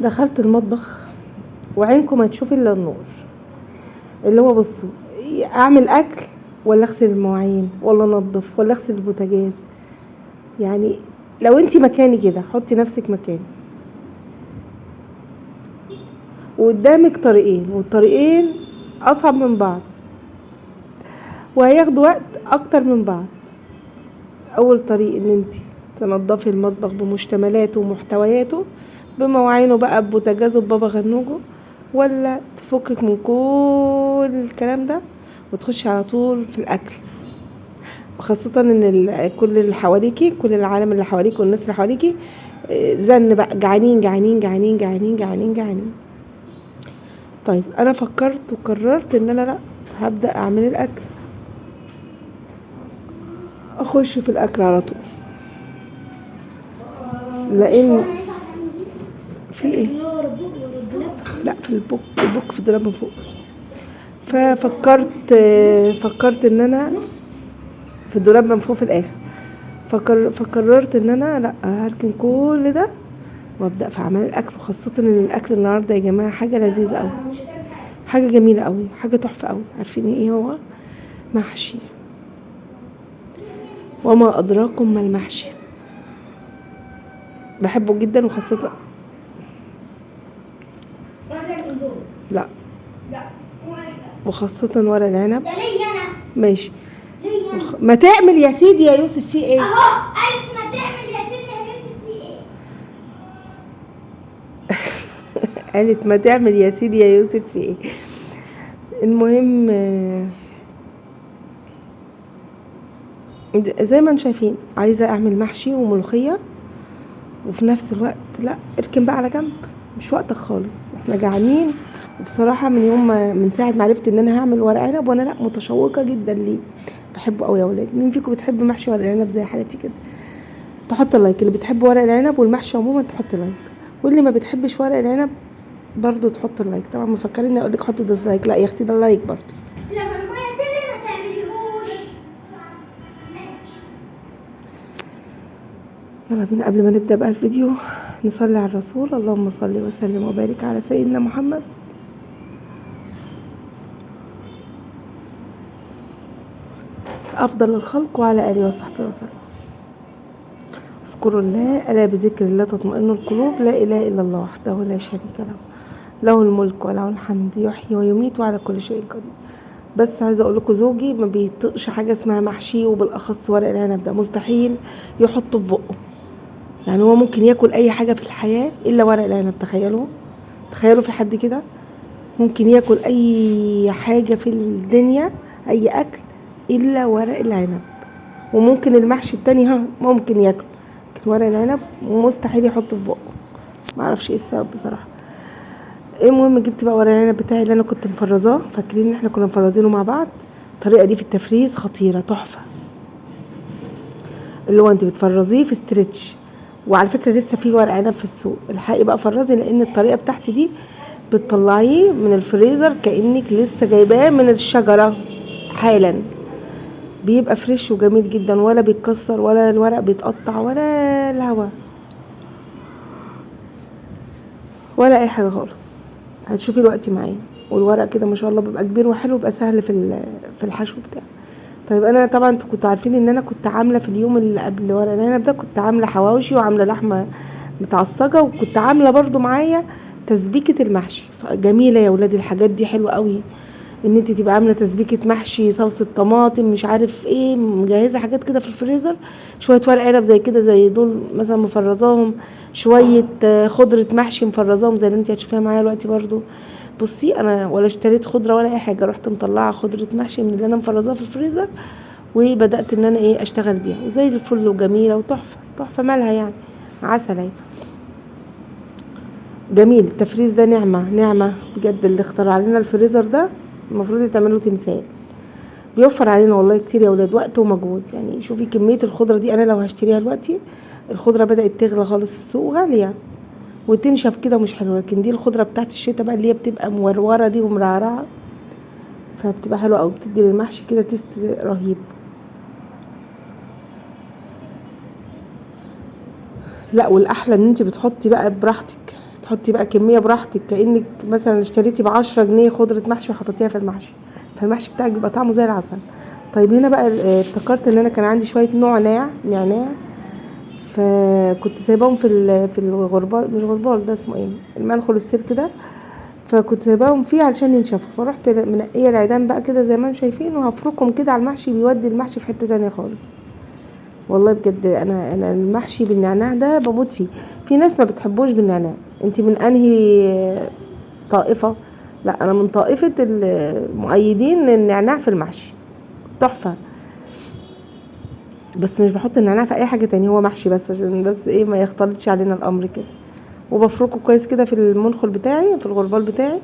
دخلت المطبخ وعينكم ما تشوف الا النور، اللي هو بصوا اعمل اكل ولا اغسل المواعين ولا انضف ولا اغسل البوتاجاز. يعني لو انتي مكاني كده، حطي نفسك مكاني وقدامك طريقين، والطريقين اصعب من بعض وهياخدوا وقت اكتر من بعض. اول طريق ان انتي تنضفي المطبخ بمشتملاته ومحتوياته، بمواعينه بقى، ببوتاجازه، ببابا غنوجه، ولا تفكك من كل الكلام ده وتخشي على طول في الاكل. خاصة ان كل اللي حواليكي، كل العالم اللي حواليكي والناس اللي حواليكي زن بقى، جعانين جعانين جعانين جعانين جعانين جعانين. طيب انا فكرت وقررت ان انا لا، هبدأ اعمل الاكل، اخش في الاكل على طول. لان في ايه؟ لا في البوك، البوك في الدولاب من فوق. ففكرت، فكرت ان انا في الدولاب من فوق في الاخر. فقررت ان انا لا، هركن كل ده وابدا في اعمال الاكل. وخاصة ان الاكل النهارده يا جماعة حاجة لذيذة قوي، حاجة جميلة قوي، حاجة تحفة قوي. عارفين ايه هو؟ محشي. وما ادراكم ما المحشي، بحبه جدا. وخاصة لا، وخاصة ورق العنب. ماشي، ما تعمل يا سيدي يا يوسف في ايه؟ اهو قالت ما تعمل يا سيدي يا يوسف في ايه؟ قالت ما تعمل يا سيدي يا يوسف في ايه؟ المهم زي ما انتم شايفين عايزه اعمل محشي وملوخيه، وفي نفس الوقت لا، اركن بقى على جنب، مش وقتك خالص، احنا جعانين. وبصراحة من يوم ما، من ساعة ما عرفت ان انا هعمل ورق عنب وانا لا متشوقة جدا ليه، بحبه قوي يا اولاد. مين فيكم بتحب محشي ورق العنب زي حالتي كده؟ تحط like. اللي بتحب ورق العنب والمحشي عموما تحط like، واللي ما بتحبش ورق العنب برضو تحط like. طبعا مفكرين اقول لك حط dislike، لا يا اختي ده like برضو. لما المية تغلي ما تعمليهوش. ماشي. يلا بينا قبل ما نبدا بقى الفيديو نصلي على الرسول. اللهم صل وسلم وبارك على سيدنا محمد. افضل الخلق وعلى اله وصحبه وسلم. اذكروا الله، الا بذكر الله تطمئن القلوب. لا اله الا الله وحده لا شريك له، له الملك وله الحمد، يحيي ويميت وعلى كل شيء قدير. بس عايزه اقول لكم زوجي ما بيطقش حاجة اسمها محشي، وبالاخص ورق العنب ده مستحيل يحطه في بقه. يعني هو ممكن ياكل اي حاجة في الحياة الا ورق العنب. تخيلوا، تخيلوا في حد كده ممكن ياكل اي حاجة في الدنيا، اي اكل الا ورق العنب. وممكن المحشي التاني ها ممكن ياكله، لكن ورق العنب مستحيل يحطه في بقه. معرفش ايه السبب بصراحة. المهم جبت بقى ورق العنب بتاعي اللي انا كنت مفرزاه، فاكرين ان احنا كنا مفرزينه مع بعض. الطريقة دي في التفريز خطيرة تحفة، اللي هو انت بتفرزيه في stretch. وعلى فكرة لسه في ورق عنب في السوق، الحقي بقى فرزي، لان الطريقة بتاعتي دي بتطلعيه من الفريزر كانك لسه جايباه من الشجرة حالا، بيبقى fresh وجميل جدا، ولا بيتكسر ولا الورق بيتقطع ولا الهوا ولا اي حاجة خالص. هتشوفي الوقت معايا. والورق كده ما شاء الله بيبقى كبير وحلو، بيبقى سهل في الحشو بتاعه. طيب انا طبعا انتوا كنتوا عارفين ان انا كنت عامله في اليوم اللي قبل ورق العنب ده كنت عامله حواوشي وعامله لحمه متعصجه، وكنت عامله برضو معايا تسبيكه المحشي. جميلة يا ولاد الحاجات دي حلوة قوي، ان انت تبقى عامله تسبيكه محشي، صلصه طماطم، مش عارف ايه، مجهزة حاجات كده في الفريزر، شوية ورق عنب زي كده زي دول مثلا مفرزاهم، شوية خضرة محشي مفرزاهم زي اللي انت هتشوفيها معايا دلوقتي برضو. بصي انا ولا اشتريت خضرة ولا اي حاجة، رحت مطلعه خضرة محشي من اللي انا مفرزاها في الفريزر، وبدات ان انا ايه اشتغل بيها، وزي الفل وجميلة وتحفه تحفة، مالها يعني عسل اهي. جميل التفريز ده، نعمه نعمه بجد. اللي اخترع لنا الفريزر ده المفروض يتعمل له تمثال، بيوفر علينا والله كتير يا ولاد وقت ومجهود. يعني شوفي كمية الخضرة دي، انا لو هشتريها دلوقتي الخضرة بدات تغلى خالص في السوق، غالية وتنشف كده ومش حلوة، لكن دي الخضرة بتاعت الشتاء بقى اللي هي بتبقى موروره دي ومرعرعه، فبتبقى حلوة قوي، بتدي للمحشي كده تيست رهيب. لا والاحلى ان انت بتحطي بقى براحتك، تحطي بقى كمية براحتك، كانك مثلا اشتريتي ب10 جنيه خضرة محشي وحطيتيها في المحشي، فالمحشي بتاعك بيبقى طعمه زي العسل. طيب هنا بقى افتكرت ان انا كان عندي شوية نعناع، فكنت سايباهم في الغربال، مش غربال ده اسمه ايه، المنخل السلك ده، فكنت سايباهم فيه علشان ينشفوا. فرحت منقيه العيدان بقى كده زي ما انتم شايفين، وهفركهم كده على المحشي، بيودي المحشي في حتة تانية خالص. والله بجد انا المحشي بالنعناع ده بموت فيه. في ناس ما بتحبوش بالنعناع، انت من انهي طائفة؟ لا انا من طائفة المؤيدين النعناع في المحشي، تحفة. بس مش بحط النعناع في اي حاجة تانية، هو محشي بس عشان بس ايه ما يختلطش علينا الامر كده. وبفركه كويس كده في المنخل بتاعي، في الغربال بتاعي،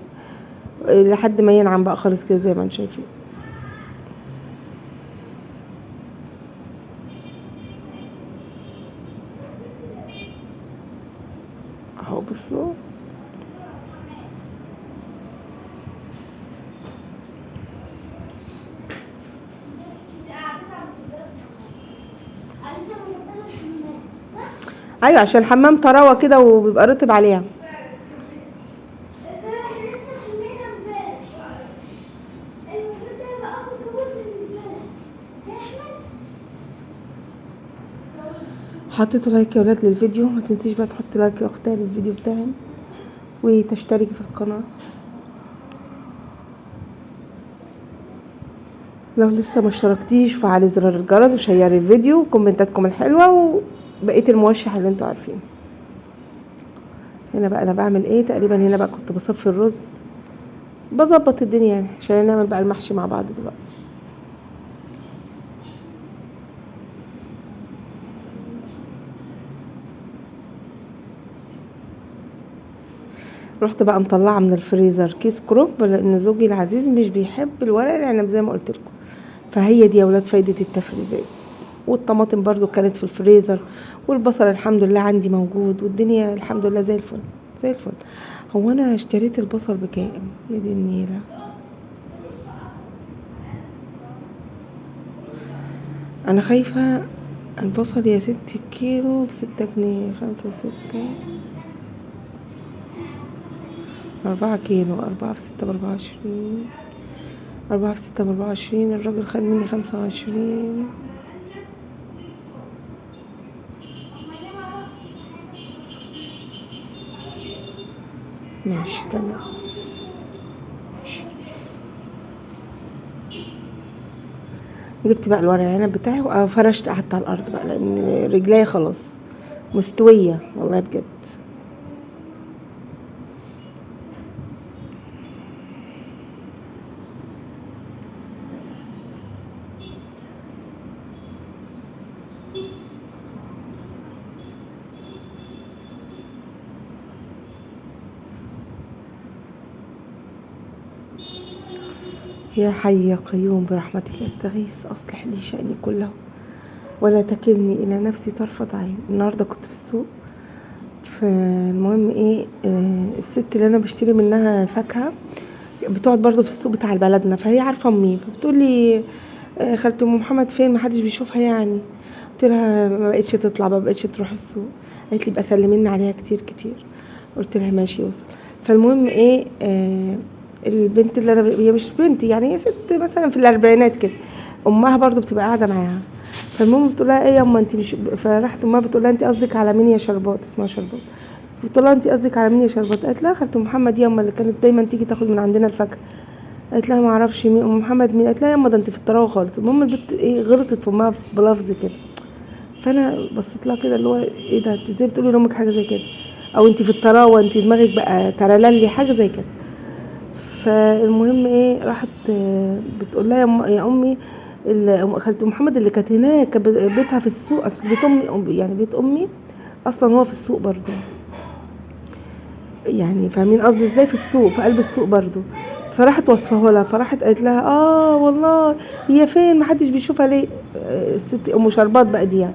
لحد ما ينعم بقى خالص كده زي ما انتم شايفين. اهو بصوا، ايوه عشان الحمام طراوه كده وبيبقى رطب عليها. حطيتوا like يا ولاد للفيديو، ما تنسيش بقى تحطي like يا اختي للفيديو بتاعي، وتشتركي في القناة لو لسه ما اشتركتيش، فعلي زرار الجرس وشيري الفيديو وكومنتاتكم الحلوة وبقية الموشح اللي انتوا عارفينه. هنا بقى انا بعمل ايه تقريبا، هنا بقى كنت بصفي الرز، بظبط الدنيا يعني عشان نعمل بقى المحشي مع بعض دلوقتي. رحت بقى مطلعه من الفريزر كيس كرنب، لان زوجي العزيز مش بيحب الورق العنب زي ما قلت لكم. فهي دي يا ولاد فايده التفريزات. والطماطم برضو كانت في الفريزر، والبصل الحمد لله عندي موجود، والدنيا الحمد لله زي الفل زي الفل. هو انا اشتريت البصل بكام يا دي النيله؟ انا خايفة البصل يا ستي كيلو ب6 جنيه، 5 و6، 4 كيلو، 4 في 6 ب24، 4 في 6 ب24، الراجل خد مني 25. ماشي تمام ماشي. جبت بقى الورق العنب بتاعي وفرشت، قعدت على الارض بقى لان رجلي خلاص مستوية والله بجد. يا حي يا قيوم برحمتك استغيث، اصلح لي شأني كله ولا تكلني الى نفسي طرفة عين. النهارده كنت في السوق، فالمهم ايه، الست اللي انا بشتري منها فاكهة بتقعد برضو في السوق بتاع بلدنا، فهي عارفه امي، فبتقول لي خالتي ام محمد فين؟ ما حدش بيشوفها يعني. قلت لها ما بقتش تطلع، ما بقتش تروح السوق. قالت لي بقى سلمينا عليها كتير كتير. قلت لها ماشي يوصل. فالمهم ايه، البنت اللي انا هي مش بنتي يعني، هي ست مثلا في الاربعينات كده، امها برضو بتبقى قاعدة معاها. فالمهم بتقول لها ايه يا اما انت مش، فراحت امها بتقول لها انت قصدك على مين يا شربات؟ اسمها شربات. بتقول لها انت قصدك على مين يا شربات؟ قالت لها خالته محمد يا اما اللي كانت دايما تيجي تاخد من عندنا الفاكهة. قالت لها ما اعرفش مين ام محمد مين. قالت لها يا اما ده انت في الطراوه خالص. المهم البنت ايه غلطت في امها بلفظ كده، فانا بصيت لها كده اللي هو ايه ده، انت ازاي بتقولي لامك حاجة زي كده؟ او انت في الطراوه، انت دماغك بقى ترللي حاجة زي كده. فالمهم ايه، راحت بتقول لها يا امي خالته محمد اللي كانت هناك بيتها في السوق، اصل بيت امي يعني بيت امي اصلا هو في السوق برضو يعني، فاهمين قصدي ازاي؟ في السوق، في قلب السوق برضو. فراحت وصفه لها، فراحت قالت لها اه والله هي فين، ما حدش بيشوفها ليه الست ام شربات بقى دي يعني.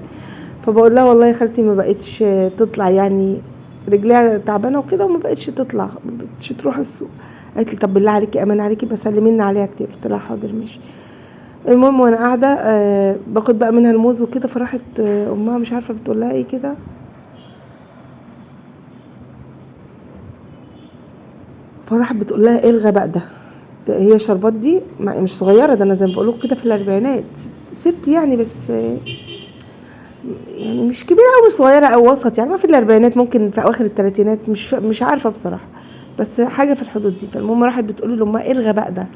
فبقول لها والله يا خالتي ما بقتش تطلع يعني، رجليها تعبانة وكده وما بقتش تطلع، ما بقتش تروح السوق. قالت لي طب بالله عليكي امان عليكي بسلمي لنا عليها كتير. قلت لها حاضر ماشي. المهم وانا قاعدة باخد بقى منها الموز وكده، فراحت امها مش عارفه بتقول لها ايه كده، فراح بتقول لها ايه الغباء ده؟ ده هي شربات دي مش صغيرة، ده انا زي ما بقول لكم كده في الاربعينات، ست يعني، بس يعني مش كبيرة أو مش صغيرة أو وسط يعني، ما في الاربعينات، ممكن في اواخر الثلاثينات، مش عارفه بصراحة، بس حاجة في الحدود دي. فالمهم راحت بتقول لامها ايه الغباء ده؟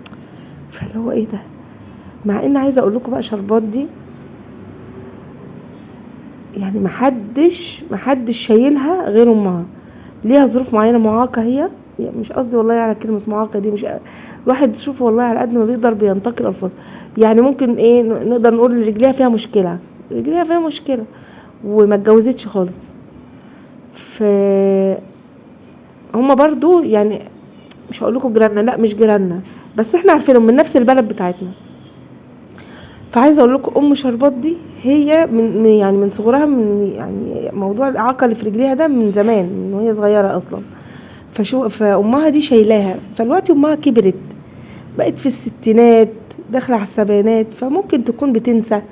فاللي هو ايه ده؟ مع ان عايزه اقول لكم بقى شربات دي يعني محدش شايلها غير امها، ليها ظروف معينة، معاقه هي، يعني مش قصدي والله على كلمة معاقه دي، مش الواحد شوف والله على قد ما بيقدر بينتقي الالفاظ، يعني ممكن ايه نقدر نقول رجليها فيها مشكلة، رجليها فيها مشكلة وما اتجوزتش خالص. ف هما برضو يعني مش هقول لكم جيراننا، لا مش جيراننا، بس احنا عارفينهم من نفس البلد بتاعتنا. فعايزه اقول لكم ام شربات دي هي من يعني من صغرها، من يعني موضوع الاعاقة اللي في رجليها ده من زمان، من وهي صغيرة اصلا. فامها دي شايلاها، فالوقت امها كبرت بقت في الستينات داخله على السبعينات، فممكن تكون بتنسى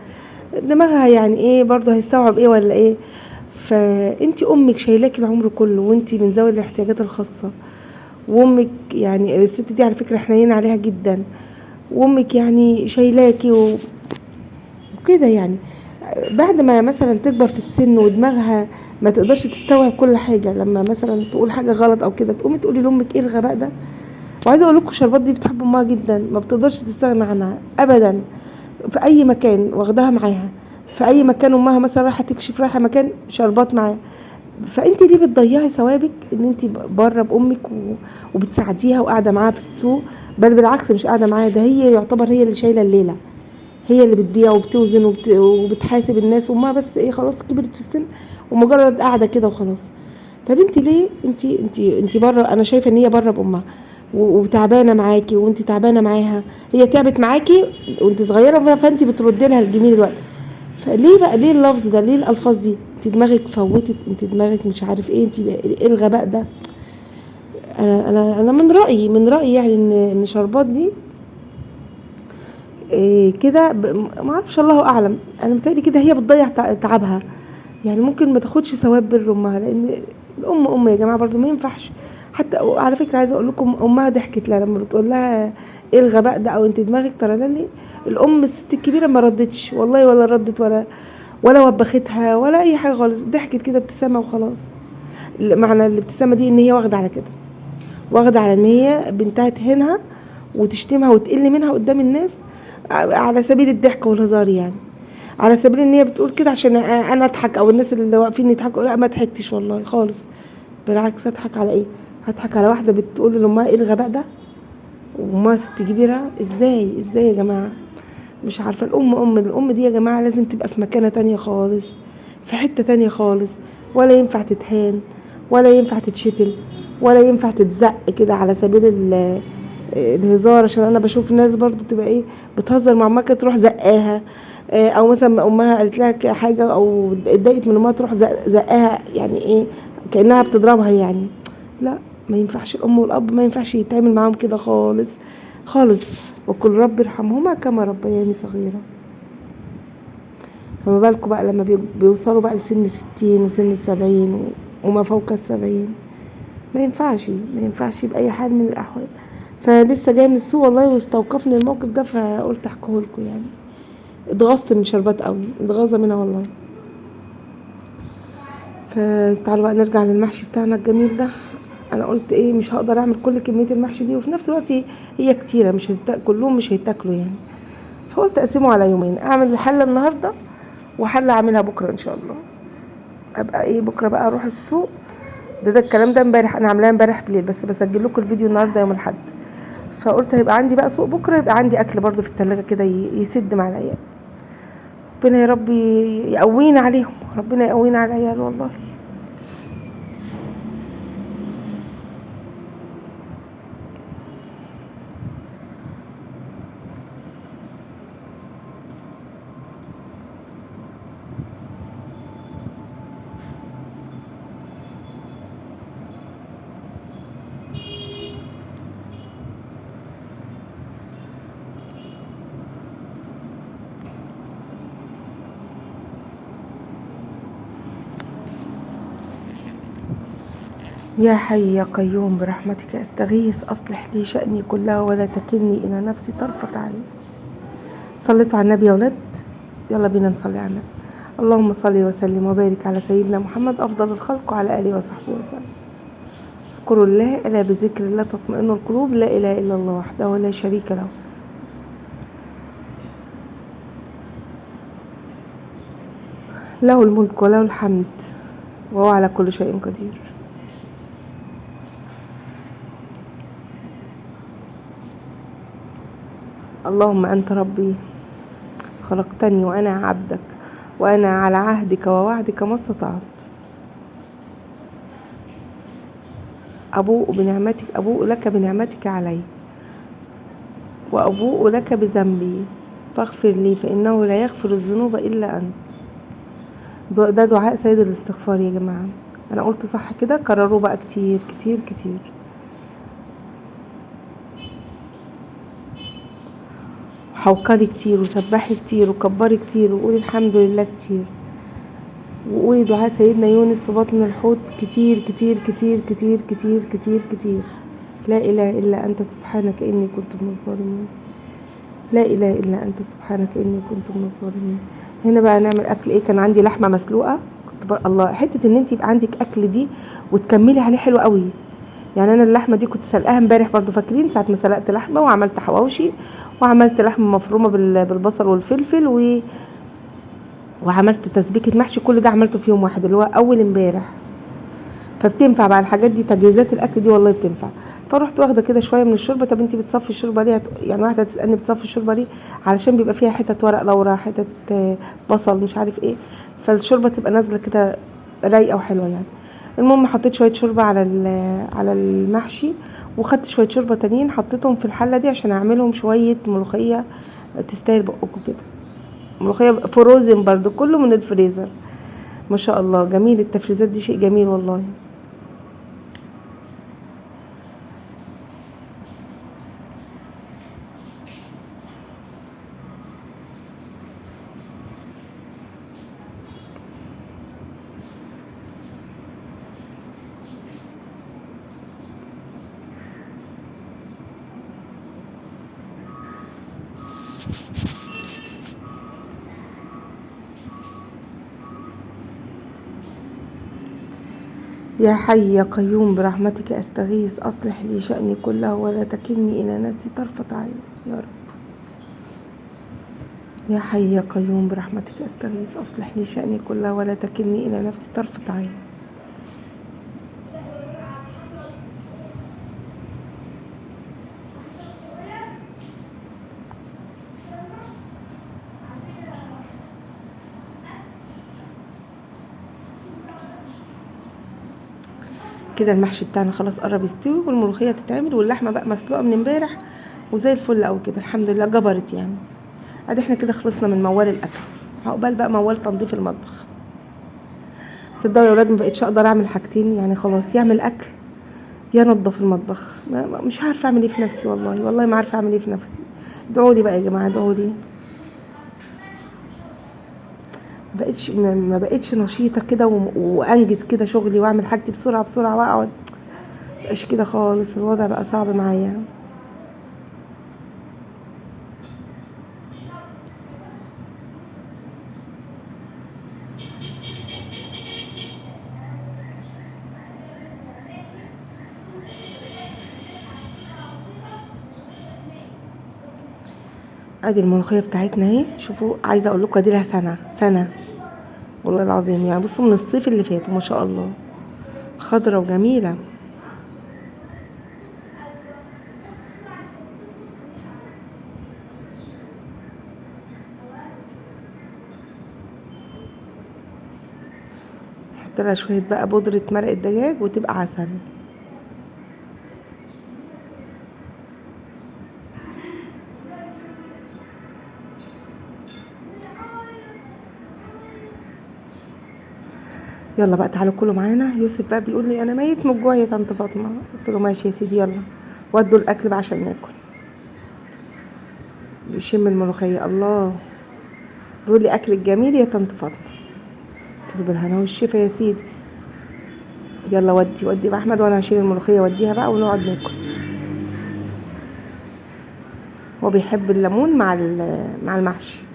دماغها يعني ايه برضه هيستوعب ايه ولا ايه. فانتي امك شايلاكي العمر كله وانتي من ذوي الاحتياجات الخاصة، وامك يعني الست دي على فكرة حنينه عليها جدا، وامك يعني شايلاكي وكده يعني. بعد ما مثلا تكبر في السن ودماغها ما تقدرش تستوعب كل حاجة، لما مثلا تقول حاجة غلط او كده تقومي تقولي لامك ايه الغباء ده. وعايزه اقول لكم شربات دي بتحب امها جدا، ما بتقدرش تستغنى عنها ابدا، في اي مكان واخداها معاها، في اي مكان امها مثلا رايحة تكشف، رايحة مكان، شربات معاها. فانت ليه بتضيعي ثوابك ان انت بره بامك وبتساعديها وقاعدة معاها في السوق؟ بل بالعكس مش قاعدة معاها، ده هي يعتبر هي اللي شايله الليلة، هي اللي بتبيع وبتوزن وبتحاسب الناس، وامها بس ايه خلاص كبرت في السن ومجرد قاعدة كده وخلاص. طب انت ليه انت انت انت بره؟ انا شايفه ان هي بره بامها وتعبانه معاكي وانت تعبانة معاها، هي تعبت معاكي وانت صغيرة، فانت بتردي لها الجميل الوقت. فليه بقى، ليه اللفظ ده، ليه الالفاظ دي؟ انت دماغك فوتت، انت دماغك مش عارف ايه، انت ايه الغباء ده؟ انا انا انا من رايي، من رايي يعني ان شربات دي إيه كده، ما اعرفش الله اعلم، انا متهيألي كده هي بتضيع تعبها يعني، ممكن ما تاخدش ثواب بر امها، لان الام ام يا جماعة برضو ما ينفعش. حتى على فكرة عايزه اقول لكم امها ضحكت لها لما بتقول لها ايه الغباء ده او انت دماغك ترللي، الام الست الكبيرة ما ردتش والله، ولا ردت ولا وبختها ولا اي حاجة خالص، ضحكت كده ابتسامة وخلاص. معنى الابتسامة دي ان هي واخده على كده، واخده على ان هي بنتها تهينها وتشتمها وتقل منها قدام الناس على سبيل الضحك والهزار، يعني على سبيل ان هي بتقول كده عشان انا اضحك او الناس اللي واقفين يضحكوا. لا ما ضحكتش والله خالص، بالعكس اضحك على ايه؟ هضحك على واحدة بتقول لامها ايه الغباء ده وامها ست كبيرة؟ ازاي ازاي يا جماعة؟ مش عارفه. الام ام، الام دي يا جماعة لازم تبقى في مكانه تانية خالص، في حتة تانية خالص، ولا ينفع تتهان ولا ينفع تتشتم ولا ينفع تتزق كده على سبيل الهزار. عشان انا بشوف ناس برضو تبقى ايه بتهزر مع امها كده تروح زقاها، او مثلا امها قالت لها حاجة او اتضايقت من امها تروح زقاها، يعني ايه كانها بتضربها يعني. لا ما ينفعش، الام والاب ما ينفعش يتعامل معاهم كده خالص خالص. وكل رب ارحمهما كما ربياني صغيرة. فما بالكم بقى لما بيوصلوا بقى لسن 60 وسن 70 وما فوق 70، ما ينفعش، ما ينفعش بأي حال من الأحوال. فلسه جاية من السوق والله واستوقفني الموقف ده، فقلت احكيه لكم يعني. اتغصت من شربات قوي، اتغاظه منها والله. فتعالوا بقى نرجع للمحشي بتاعنا الجميل ده. انا قلت ايه مش هقدر اعمل كل كمية المحشي دي، وفي نفس الوقت هي كتيرة، مش كلهم مش هيتاكلوا يعني. فقلت اقسمه على يومين، اعمل الحلة النهارده وحله اعملها بكره ان شاء الله. ابقى ايه بكره بقى اروح السوق. ده الكلام ده امبارح، انا عاملاه امبارح بالليل، بس بسجل لكم الفيديو النهارده يوم الاحد. فقلت هيبقى عندي بقى سوق بكره، يبقى عندي اكل برده في التلاجة كده يسد مع العيال. ربنا يا رب يقوينا عليهم، ربنا يقوينا على العيال والله. يا حي يا قيوم برحمتك استغيث، اصلح لي شأني كله ولا تكلني الى نفسي طرفة عين. صليتوا على النبي يا ولاد؟ يلا بينا نصلي على النبي. اللهم صل وسلم وبارك على سيدنا محمد افضل الخلق وعلى اله وصحبه وسلم. اذكروا الله، الا بذكر الله تطمئن القلوب. لا اله الا الله وحده لا شريك له. له الملك وله الحمد وهو على كل شيء قدير. اللهم أنت ربي خلقتني وأنا عبدك وأنا على عهدك ووعدك ما استطعت. أبوء بنعمتك، أبوء لك بنعمتك علي وأبوء لك بذنبي فاغفر لي فإنه لا يغفر الذنوب إلا أنت. ده دعاء سيد الاستغفار يا جماعة. أنا قلت صح كده؟ كرروه بقى كتير كتير كتير. حوكري كتير وسبحي كتير وكبري كتير وقولي الحمد لله كتير، وقولي دعاء سيدنا يونس في بطن الحوت كتير كتير كتير كتير كتير كتير كتير. لا إله إلا أنت سبحانك إني كنت من الظالمين. لا إله إلا أنت سبحانك إني كنت من الظالمين. هنا بقى نعمل أكل إيه؟ كان عندي لحمة مسلوقة. كنت الله، حتة إن أنت يبقى عندك أكل دي وتكملي عليه حلو قوي. يعني أنا اللحمة دي كنت سلقاها امبارح برضو، فاكرين ساعة ما سلقت لحمة وعملت حواوشي وعملت لحمة مفرومة بالبصل والفلفل وعملت تسبيكة محشي. كل ده عملته في يوم واحد اللي هو أول امبارح. فبتنفع بقى الحاجات دي، تجهيزات الاكل دي والله بتنفع. فروحت واخده كده شوية من الشوربة. طب انتي بتصفي الشوربة ليه؟ يعني واحدة تسالني بتصفي الشوربة ليه؟ علشان بيبقى فيها حتت ورق لورا، حتت بصل، مش عارف ايه، فالشوربه تبقى نازله كده رايقة وحلوه يعني. المهم حطيت شوية شوربة على المحشي، وخدت شوية شوربة تانيين حطيتهم في الحلة دي عشان اعملهم شوية ملوخية تستاهل بقكم كده. ملوخية فروزن برضو، كله من الفريزر. ما شاء الله جميل، التفريزات دي شيء جميل والله. يا حي يا قيوم برحمتك استغيث، اصلح لي شأني كله ولا تكلني الى نفسي طرفة عين يا رب. يا حي يا قيوم برحمتك استغيث، اصلح لي شأني كله ولا تكلني الى نفسي طرفة عين. كده المحشي بتاعنا خلاص قرب يستوي، والملوخيه تتعمل، واللحمة بقى مسلوقة من امبارح وزي الفل قوي كده الحمد لله، جبرت يعني. ادي احنا كده خلصنا من موال الاكل، عقبال بقى موال تنظيف المطبخ. تصدقوا يا اولاد ما بقتش اقدر اعمل حاجتين يعني، خلاص يعمل اكل يا نظف المطبخ. مش عارفه اعمل ايه في نفسي والله، والله ما عارفه اعمل ايه في نفسي. ادعوا لي بقى يا جماعة، ادعوا لي. ما بقتش نشيطه كده وانجز كده شغلي واعمل حاجتي بسرعة بسرعة واقعد، مبقاش كده خالص. الوضع بقى صعب معايا. ادي الملوخية بتاعتنا اهي، شوفوا عايزه اقول لكم ادي لها سنة سنة والله العظيم يعني. بصوا من الصيف اللي فات ما شاء الله خضرة وجميلة. نحط لها شوية بقى بودره مرق الدجاج وتبقى عسل. يلا بقى تعالوا كلوا معانا. يوسف بقى بيقول لي انا ميت من الجوع يا طنط فاطمة. قلت له ماشي يا سيدي، يلا ودوا الاكل بقى عشان ناكل. بيشم الملوخية، الله، بيقول لي اكلك جميل يا طنط فاطمة. قلت له بالهنا والشفا يا سيدي. يلا ودي ودي بقى احمد، وانا هشيل الملوخية واديها بقى ونقعد ناكل. هو بيحب الليمون مع مع المحشي.